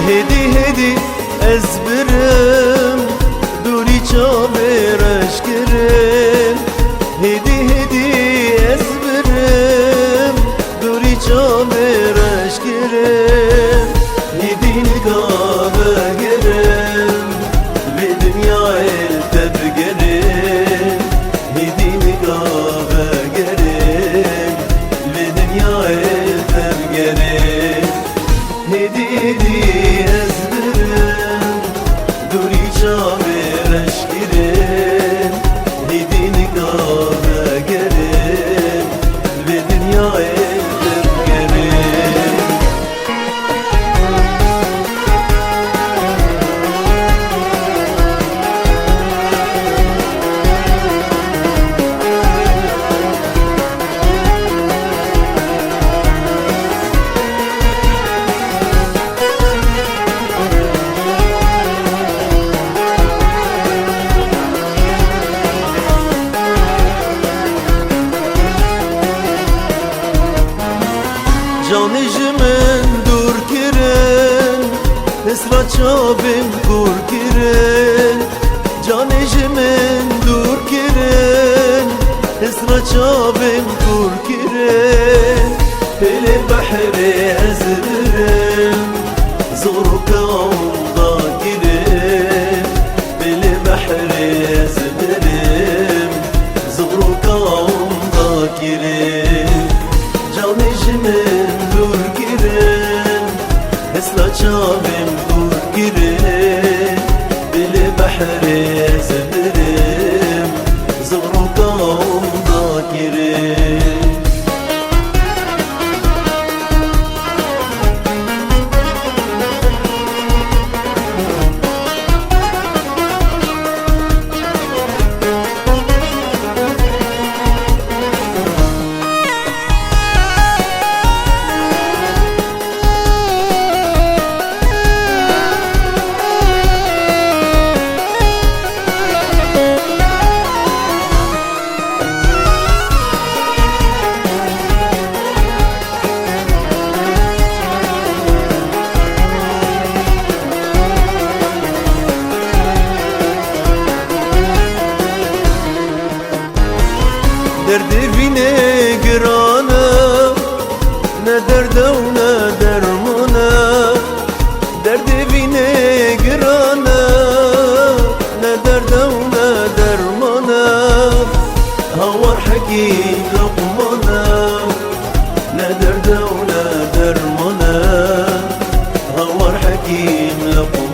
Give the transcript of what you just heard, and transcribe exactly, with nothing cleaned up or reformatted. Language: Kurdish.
Hêdî hêdî ez birim, dûrî çavê reş kirin. Hêdî hêdî ez birim, dûrî çavê reş kirin. Hêdî nika vegerim, vê dinyayê li te bigerim. Hêdî nika vegerim, vê dinyayê li te bigerim. Hêdî hêdî ez birim, dûrî çavê reş kirin. Hêdî nika vegerim, vê dinyayê li te bigerim. Canê ji min dûr kirin, hisra çavên kûr kirin. Canê ji min dûr kirin, hisra çavên kûr kirin. Pêlê behrê ez birim, zor û kawim dakirin. Pêlê behrê ez birim, zor û kawim dakirin. Canê ji min dûr kirin, hisra çavên kûr kirin. Pêlê behrê ez birim, zor û kawim dakirin. Derdê vînê giran e, ne derd e û ne derman e. Derdê vînê giran e, ne derd e û ne derman e. Hawar Hekîm Luqman e, ne derd e û ne derman e. Hawar Hekîm Luqman